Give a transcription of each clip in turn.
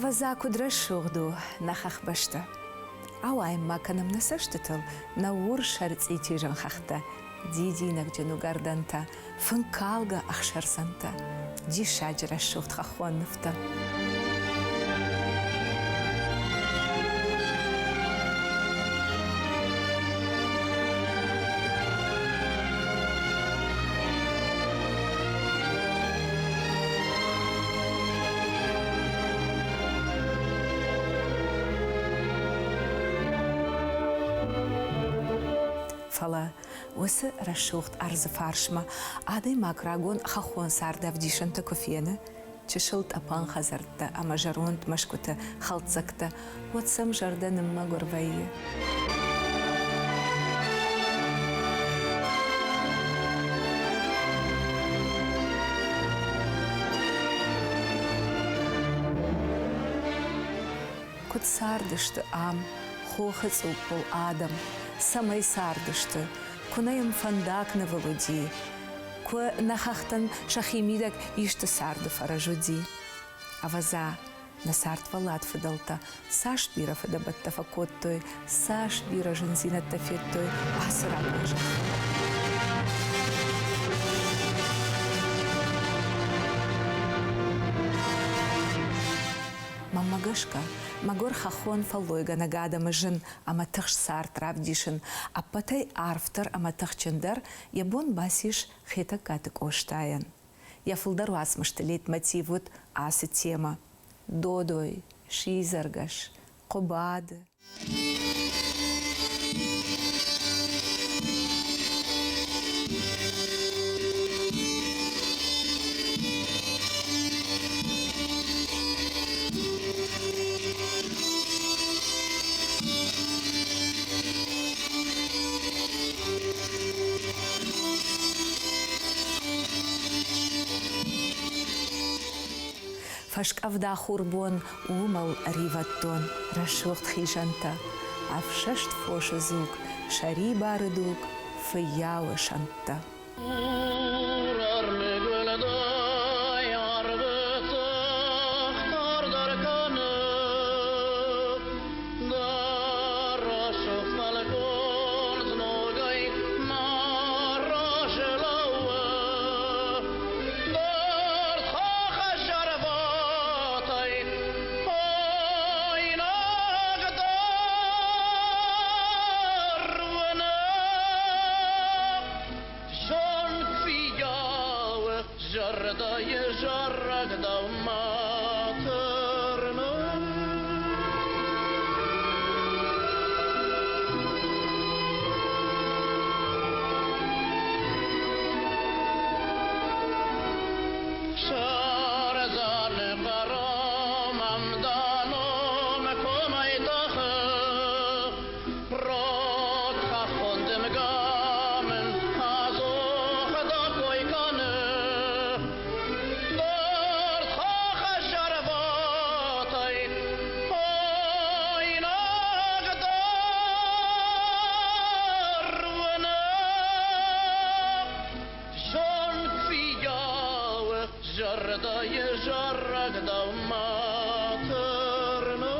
Ӕвӕдза, куыд рӕсугъд у нӕ хӕхбӕстӕ! Ауайын ма кӕнӕм нӕ цӕстытыл нӕ урссӕр цъитижын хӕхтӕ, дидинӕгджын уыгӕрдӕнтӕ, фынккалгӕ ӕхсӕрдзӕнтӕ, диссаджы рӕсугъд хӕххон нывтӕ. Фӕлӕ уыцы рӕсугъд ӕрдзы фарсмӕ адӕймаг рагон хӕххон цардӕвдисӕнтӕ куы фены, чысыл тъӕпӕн хӕдзӕрттӕ ӕмӕ зӕронд мӕсгуыты хӕлддзӕгтӕ, уӕд сӕм зӕрдӕ ныммӕгуыр вӕййы. Куыд цардысты ам, хохы цъуппыл адӕм, цӕмӕй цардысты, куы нӕ йӕм фӕндаг нывыл уыди, куы нӕ хӕхтӕн сӕхи мидӕг исты царды фӕрӕз уыди. Ӕвӕдза, нӕ цардвӕллад фыдӕлтӕ цас бирӕ фыдӕбӕттӕ фӕкодтой, цас бирӕ зындзинӕдтӕ федтой ацы рагон зӕххыл. Мӕнмӕ гӕсгӕ, мӕгуыр хӕххон фӕллойгӕнӕг адӕмы зын ӕмӕ тыхст цард равдисын ӕппӕтӕй арфдӕр ӕмӕ тыхджындӕр йӕ бон бацис Хетӕгкаты Къостайӕн. Йӕ фылдӕр уацмысты лейтмотив уыд ацы темӕ: Додой, сидзӕргӕс, Хъуыбады. Фӕскъӕвда хурбон уымӕл ӕривӕдтон рӕсугъд хизӕнтӕ, ӕфсӕст фосы дзуг, сӕрибары дуг, фыййауы сӕнттӕ. Зӕрдӕйы зарӕг дӕумӕ тырны. Саразаны хъарам ӕмдӕнон комӕй тӕхы, Рог хӕххон дымгӕ мын ӕдзух дӕ кой кӕны. Нарт хохы сӕрвӕтӕй айнӕг дӕр уыны. Зонд фыййауы зӕрдӕйы зарӕг дӕумӕ тырны.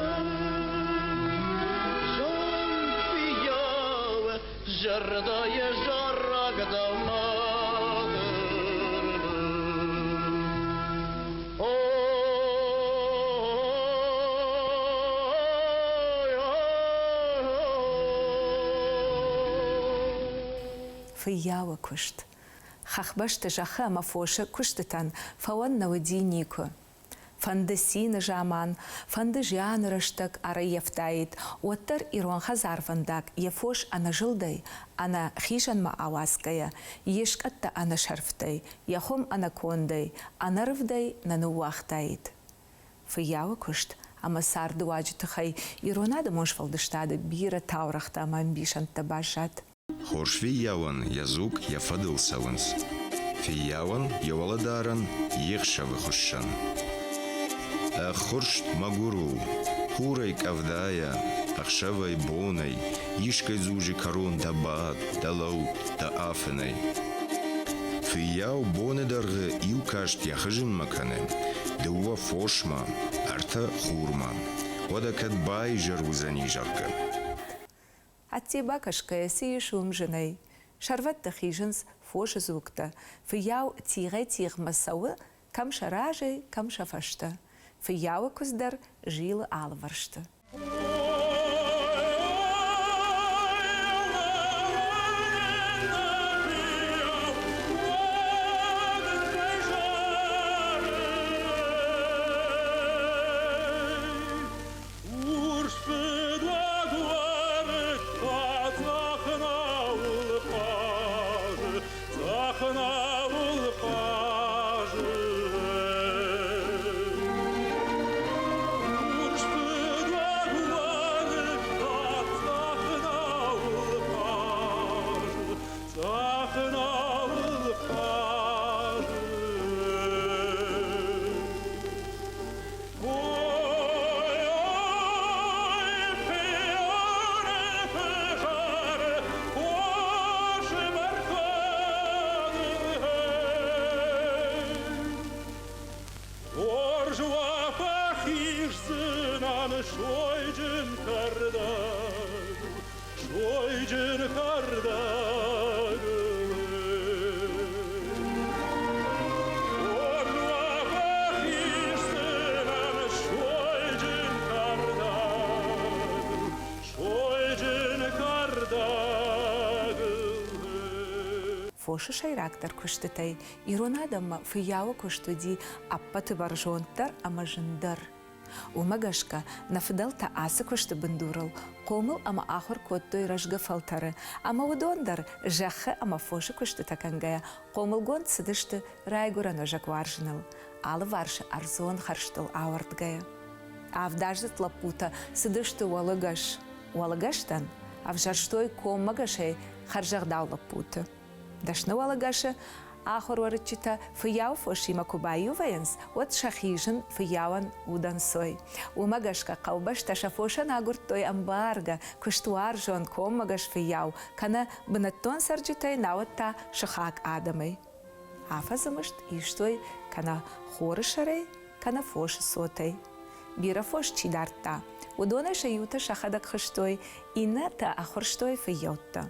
Зонд фыййауы зӕрдӕйы зарӕг дӕумӕ тырны. Фыййауы куыст. Хӕхбӕсты зӕххы ӕмӕ фосы куыстытӕн фӕуӕн нӕ уыди никуы. Фӕнды цины заман, фӕнды зианы рӕстӕг ӕрӕййӕфтаид, уӕддӕр ирон хӕдзарвӕндаг йӕ фос ӕнӕзылдӕй, ӕнӕ хизӕнмӕ ауадзгӕйӕ, йе скъӕттӕ ӕнӕсӕрфтӕй, йӕ хуым ӕнӕкондӕй, ӕнӕрывдӕй нӕ ныууагътаид. Фыййауы куыст ӕмӕ цардыуаджы тыххӕй ирон адӕмон сфӕлдыстады бирӕ таурӕгътӕ ӕмӕ ӕмбисӕндтӕ баззад. Хорз фыййауӕн йӕ дзуг йӕ фӕдыл цӕуынц. Фыййауӕн йӕ уӕлӕдарӕн йе хсӕвы хуыссӕн. Ӕххуырст мӕгуыр у, хурӕй къӕвдайӕ, ӕхсӕвӕй бонӕй, искӕй дзуджы кӕрон дӕ бадт, дӕ лӕуд, дӕ афынӕй. Фыййау боны дӕргъы иу каст йӕ хызынмӕ кӕны. Дыууӕ фосмӕ, ӕртӕ хурмӕ. Уӕдӕ кӕд баизӕр уыдзӕни, зӕгъгӕ. Ӕдде бакӕсгӕйӕ цы ис уым зынӕй? Сӕрвӕтты хизынц фосы дзугтӕ, фыййау тигъӕй-тигъмӕ цӕуы, кӕм сӕ разӕй, кӕм сӕ фӕстӕ. Фыййауы куыдз дӕр зилы алывӕрсты. Фосы сӕйрагдӕр куыстытӕй ирон адӕммӕ фыййауы куыст уыди ӕппӕты бӕрзонддӕр ӕмӕ зындӕр. Уымӕ гӕсгӕ нӕ фыдӕлтӕ ацы куысты бындурыл хъомыл ӕмӕ ахуыр кодтой рӕзгӕ фӕлтӕры, ӕмӕ уыдон дӕр зӕххы ӕмӕ фосы куыстытӕ кӕнгӕйӕ хъомылгонд цыдысты райгуырӕн уӕзӕг уарзыныл, алыварсы ӕрдзон хӕрзтыл ауӕрдгӕйӕ. Авдаздзыд лӕппутӕ цыдысты уӕлыгӕс. Уӕлыгӕстӕн ӕвзӕрстой коммӕгӕсӕй хӕрзӕгъдау лӕппуты. Дӕсны уӕлыгӕсы ахуыр уӕрыччытӕ фыййау фосимӕ куы баиу вӕййынц, уӕд сӕхи зын фыййауӕн удӕнцой. Уымӕ гӕсгӕ хъӕубӕстӕ сӕ фосӕн агуырдтой ӕмбаргӕ, куыстуарзон, коммӕгӕс фыййау, кӕнӕ бынӕттон цӕрджытӕй, науӕд та сыхаг адӕмӕй. Афӕдзы мызд истой кӕнӕ хоры сӕрӕй, кӕнӕ фосы цотӕй. Бирӕ фос чи дардта, уыдонӕй сӕ иутӕ сӕхӕдӕг хызтой, иннӕтӕ ӕххуырстой фыййӕуттӕ.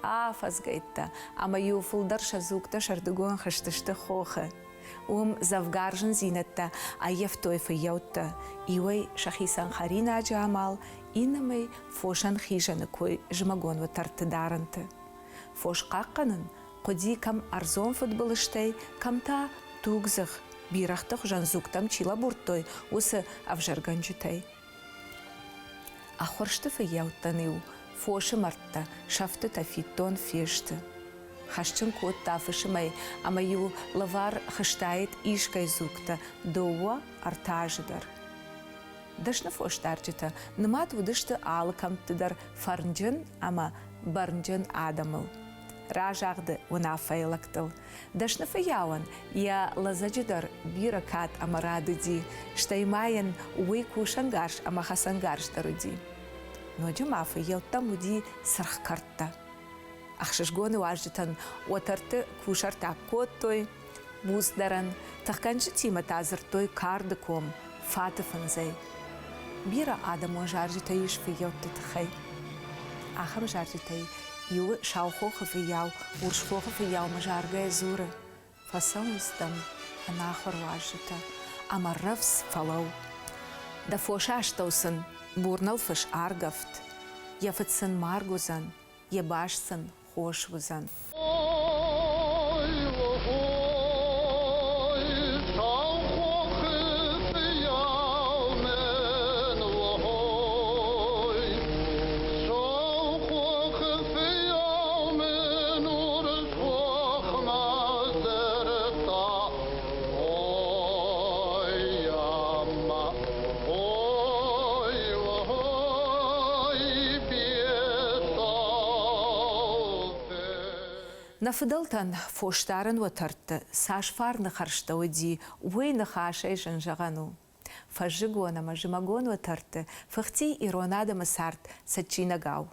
Афӕдзгӕйттӕ ӕмӕ-иу фылдӕр сӕ дзугтӕ сӕрдыгон хызтысты хохы. Уым дзӕвгар зындзинӕдтӕ ӕййӕфтой фыййӕуттӕ, иуӕй сӕхицӕн хӕринаджы амал, иннӕмӕй фосӕн хизӕны кой зымӕгон уӕтӕрты дарынты. Фос хъахъхъӕнын хъуыди кӕм ӕрдзон фыдбылызтӕй, кӕм та тугдзых бирӕгъты хуызӕн дзугтӕм чи лӕбурдтой, уыцы ӕвзӕргӕнджытӕй. Ӕххуырсты фыййӕуттӕн-иу фосы мӕрдтӕ сӕфтытӕ фиддон фесты. Хӕсджын кодта фысымӕй ӕмӕ-иу лӕвар хызтаид искӕй дзугтӕ дыууӕ-ӕртӕ азы дӕр. Дӕсны фосдарджытӕ нымад уыдысты алы кӕмтты дӕр фӕрнджын ӕмӕ бӕрнджын адӕмыл. Разагъды уынаффӕйы лӕгтыл Дӕсны фыййауӕн йӕ лӕдзӕджы дӕр бирӕ кад ӕмӕ рад уыди, стӕй ма йын уый кусӕнгарз ӕмӕ хӕцӕнгарз дӕр уыди. Ноджы ма фыййӕуттӕм уыди цыргъ кӕрдтӕ. Ӕхсызгоны уазджытӕн уӕтӕрты кусӕрттаг кодтой, буцдӕрӕн, тыхгӕнджытимӕ та дзырдтой карды ком, фаты фындзӕй. Бирӕ адӕмон зарджытӕ ис фыййӕутты тыххӕй. Ахӕм зарджытӕй Иуы Саухохы фыййау Урсхохы фыййаумӕ заргӕ дзуры: Фӕцӕуынц дӕм ӕнахуыр уазджытӕ ӕмӕ рӕвдз фӕлӕуу. Дӕ фосы астӕу сын бур нӕлфыс аргӕвд, йӕ фыд сын марг уыдзӕн, йӕ бас сын хос уыдзӕн. Ой, ой, сау хохы фыййау мын, ой, сау хохы фыййау мын урс хохмӕ дзырдта, ой, ӕмӕ, ой, ой, бесалты. Нӕ фыдӕлтӕн фосдарӕн уӕтӕртты цас фарны хӕрзтӕ уыди, уый ныхасӕй зын зӕгъӕн у. Фӕззыгон ӕмӕ зымӕгон уӕтӕртты фыхти ирон адӕмы цард цӕджджинагау.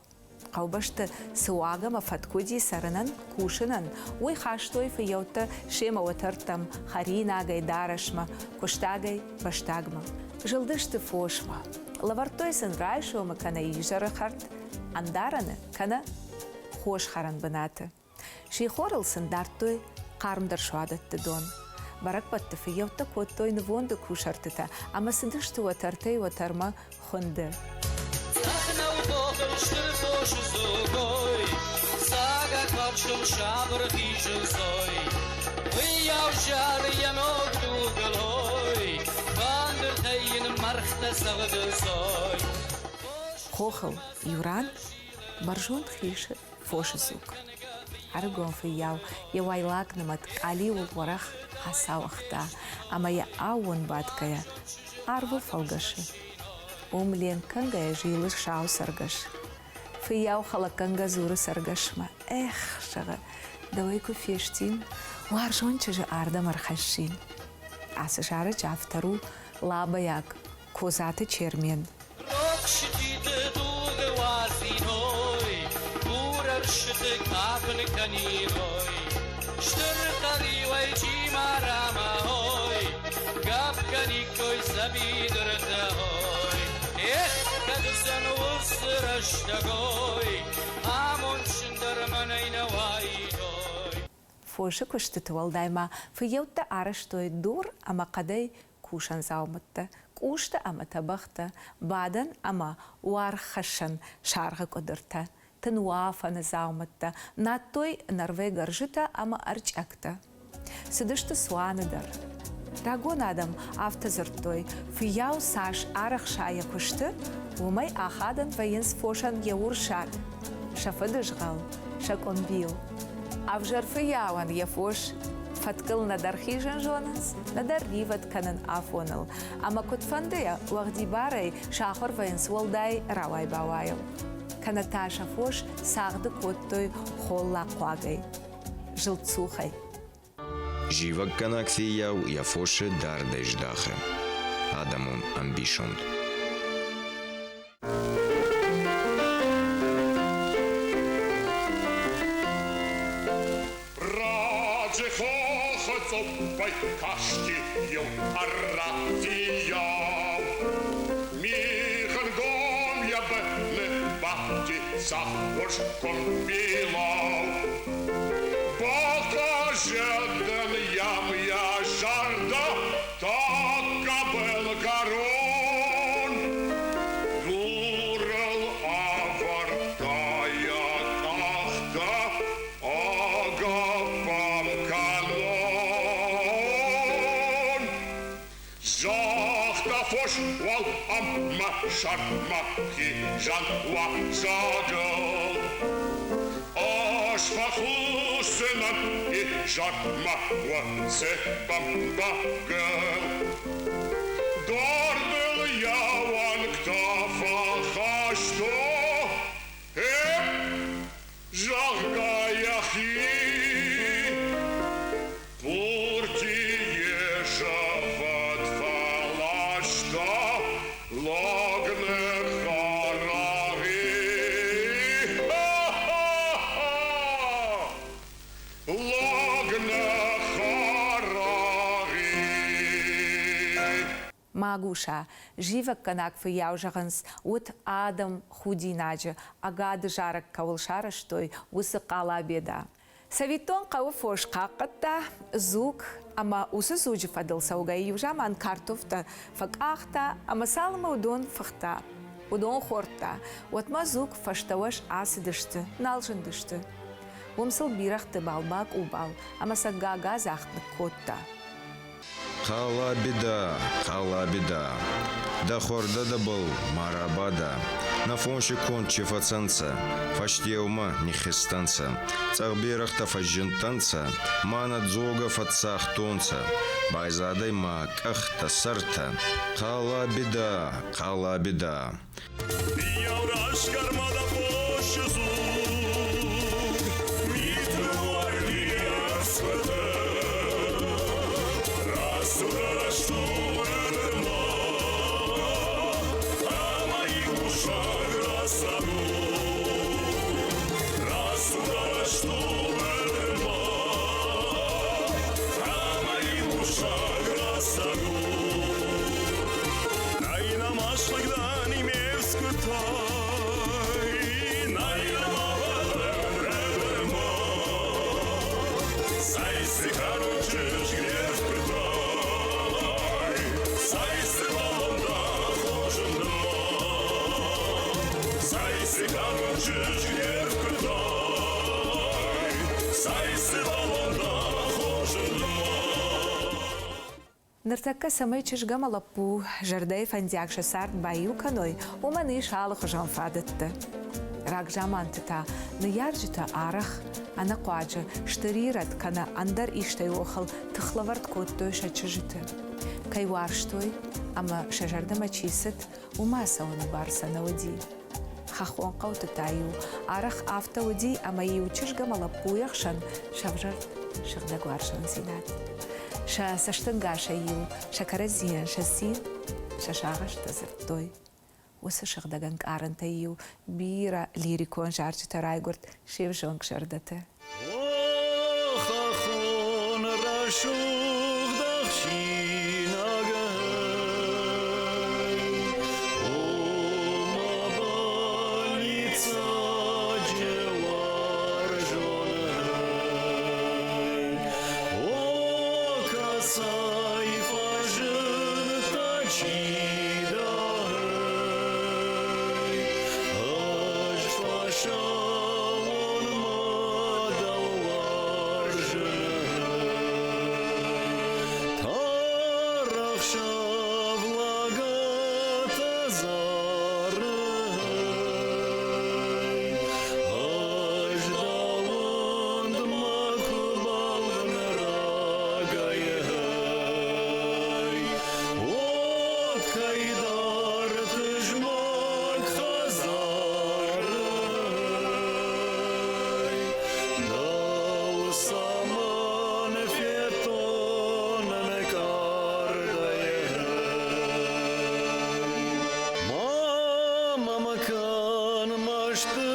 хъӕубӕсты цы уаг ӕмӕ фӕтк уыди цӕрынӕн, кусынӕн, уый хастой фыййӕуттӕ семӕ уӕтӕрттӕм, хӕринагӕй, дарӕсмӕ, куыстагӕй, фӕстагмӕ. Зылдысты фосмӕ. Лӕвӕрдтой сын райсомы кӕнӕ изӕры хӕрд, ӕндарӕны кӕнӕ хосхӕрӕн бынаты. Сихорыл сын дардтой хъармдӕр суадӕтты дон. Бӕрӕгбӕтты фыййӕуттӕ кодтой нывонды кусӕртытӕ ӕмӕ цыдысты уӕтӕртӕй уӕтӕрмӕ хуынды. Цъӕх нӕубохыл стыр фосы дзугой, Цӕгатварсыл сабыр хизы сой. Фыййау зары йӕ ног дугыл ой, Фӕндыртӕй йын мӕргътӕ цӕгъды сой. Хохыл иу ран бӕрзонд хисы фосы дзуг. Ӕрыгон фыййау йӕ уӕйлаг нымӕт къалиуыл уӕрӕх ацауыгъта ӕмӕ йӕ аууон бадгӕйӕ арвыл фӕлгӕсы. Уым ленк кӕнгӕйӕ зилы сау цӕргӕс. Фыййау хӕлӕггӕнгӕ дзуры цӕргӕсмӕ: «Эх, зӕгъы, дӕуӕй куы фестин, уарзон чызджы ардӕм ӕрхӕссин». Ацы зарӕджы автор у лабӕйаг Козаты Чермен. Рохсытиты дугы уадзиной, Хурӕрсыты кафын кӕниной. Стыр хъӕриуӕй чи мара мӕ хой, Гӕпп кӕниккой дзӕбидыртӕ хой. Эх, кӕд уыдзӕн уыцы рӕстӕгой, Амондджындӕр мӕнӕй нӕ уаид ой. Фосы куыстыты уӕлдай ма фыййӕуттӕ арӕзтой дур ӕмӕ хъӕдӕй кусӕн дзаумӕттӕ, къустӕ ӕмӕ тӕбӕгътӕ, бадӕн ӕмӕ уаргъхӕссӕн саргъы къуыдыртӕ, тынуафӕны дзаумӕттӕ, надтой нӕрвӕй гӕрзытӕ ӕмӕ ӕрчъиӕгтӕ. Цыдысты цуаны дӕр. Рагон адӕм афтӕ дзырдтой, фыййау цас арӕхса йӕ куысты, уымӕй ахадӕн вӕййынц фосӕн йӕ урсаг, сӕ фыдызгъӕл, сӕ къуымбил. Ӕвзӕр фыййауӕн йӕ фос фӕткыл нӕдӕр хизын зонынц, нӕдӕр ривӕд кӕнын афоныл, ӕмӕ куыдфӕндыйӕ уӕгъдибарӕй сахуыр вӕййынц уӕлдай рауай-бауайыл. Кӕнӕ та сӕ фос цагъды кодтой холлагхъуагӕй, зылдцухӕй. Зивӕггӕнаг фиййау йӕ фосы дардӕй здахы. Адӕмон ӕмбисонд. Раджы хохы цъуппӕй касти иу ӕрра фиййау. Мигъынгом йӕ быны бадти сахъуырс къуымбилау. Бахъазыд ын йӕм йӕ зӕрдӕ тӕккӕ былгӕрон. Дурыл ӕвӕрдта йӕ къӕхтӕ агӕппӕм кӕнон. Загъта фос уал ӕмӕ сӕрмӕ хизӕн уазӕгыл. Ӕз фӕхъусынӕн изӕрмӕ уыцы бӕмбӕгыл. Дардыл йӕ уӕнгтӕ фӕхаста, Эп, зӕгъгӕ, йӕхи Пуртийы сӕфӕд фӕласта лӕг ныххӕрӕги. Ха-ха-ха! Лӕг ныххӕрӕги. Магуса, зивӕггӕнаг фыййау зӕгъынц, уыд адӕм худинаджы, ӕгады зарӕг кӕуыл сарӕзтой, уыцы хъалабеда. Цӕвиттон, хъӕуы фос хъахъхъӕдта дзуг ӕмӕ уыцы дзуджы фӕдыл цӕугӕ иу заман картофтӕ фӕкъахта ӕмӕ цалынмӕ уыдон фыхта, уыдон хордта, уӕдмӕ дзуг фӕстӕуӕз ацыдысты, нал зындысты. Уым сыл бирӕгъты бал бакъубал ӕмӕ сӕ гагадзагъд ныккодта. Хъалабеда, хъалабеда, дӕ хуӕрдӕ дӕбӕл ма рабада, нӕ фонси конд чи фӕцӕнцӕ, фӕстеумӕ ниххизтӕнцӕ, цъӕх берӕгътӕ фӕззиндтӕнцӕ, ма нӕ дзогӕ фӕццагътонцӕ, байзадӕй ма къӕхтӕ, сӕртӕ. Хъалабеда, хъалабеда. Фиййау разгӕрмӕ дӕ фосы дзуг, Миты уӕлиӕрцытӕ. Рацу рӕстуры нырма, Ӕмӕ иу саг рацӕрут. Бузныг дӕн ме фсгуытӕй, нӕй ма Цӕй цы кӕнут чызг не рфгуытӕй, Цӕй цы балонда хорзын дыма. Цӕй цы кӕнут чызг не рфгуытӕй, Цӕй цы балонда хорзын дыма. Ныртӕккӕ цӕмӕй чызг ӕмӕ лӕппу зӕрдӕйы фӕндиаг сӕ цард баиу кӕной, уымӕн ис алыхуызон фадӕттӕ. Рагзаманты та ныййарджытӕ арӕх ӕнӕхъуаджы стыр ирӕд кӕнӕ ӕндӕр истӕй охыл тыхлӕвӕрд кодтой сӕ чызджыты. Кӕй уарзтой ӕмӕ сӕ зӕрдӕмӕ чи цыд, уымӕ ацӕуыны бар сӕ нӕ уыди. Хӕххон хъӕуты та-иу арӕх афтӕ уыди, ӕмӕ-иу чызг ӕмӕ лӕппуйы ӕхсӕн сӕвзӕрд сыгъдӕг уарзондзинад. Сӕ цӕстӕнгасӕй-иу сӕ кӕрӕдзийӕн сӕ цин, сӕ сагъӕстӕ дзырдтой. Уыцы сыгъдӕг ӕнкъарӕнтӕй-иу бирӕ лирикон зарджытӕ райгуырд се взонг зӕрдӕты. О, хӕххон рӕсугъд ӕхсинагӕй, О, мӕ бӕллиццаджы уарзонӕй, О, кӕцӕй фӕзындтӕ чи дӕ? Ӕз фӕсауон мадау уарзын. Тарӕхсӕв лӕгӕты зары. Ӕз дӕуӕнд макуы бӕллын рагӕй. О, кӕйдӕр тызмӕг хӕдзары Дӕу цӕмӕн федтон ӕнкъардӕй? Ма мӕм кӕн масты,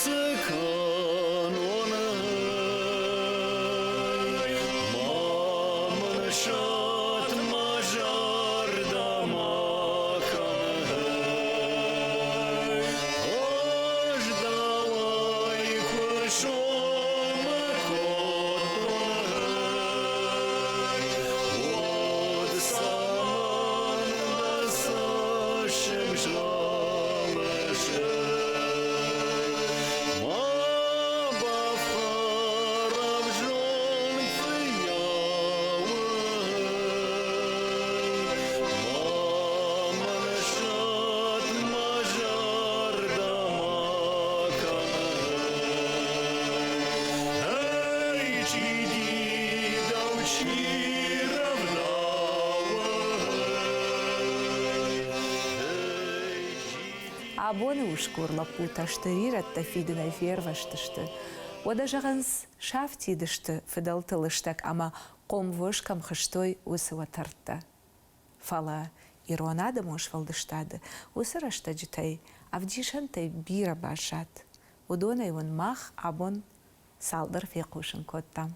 цы кӕнон ӕй? Ма мын сӕтт мӕ зӕрдӕ ма кӕн. Ӕз дӕуӕй куы сомы кодтон, уӕд цӕмӕн дӕ цӕссыг згъалыс? Ма бафхӕр ӕвзонг фыййауы, ма мын сӕтт мӕ зӕрдӕ ма кӕн. Эй, чиди, дӕу чи рӕвдауы? Абоны усгур лӕппутӕ стыр ирӕттӕ фидынӕй фервӕзтысты. Уӕдӕ зӕгъынц, сафтид сты фыдӕлты лыстӕг ӕмӕ хъомвос кӕм хызтой, уыцы уӕтӕрттӕ. Фӕлӕ ирон адӕмон сфӕлдыстады уыцы рӕстӕджытӕй ӕвдисӕнтӕй бирӕ баззад. Уыдонӕй уын мах абон цалдӕр фехъусын кодтам.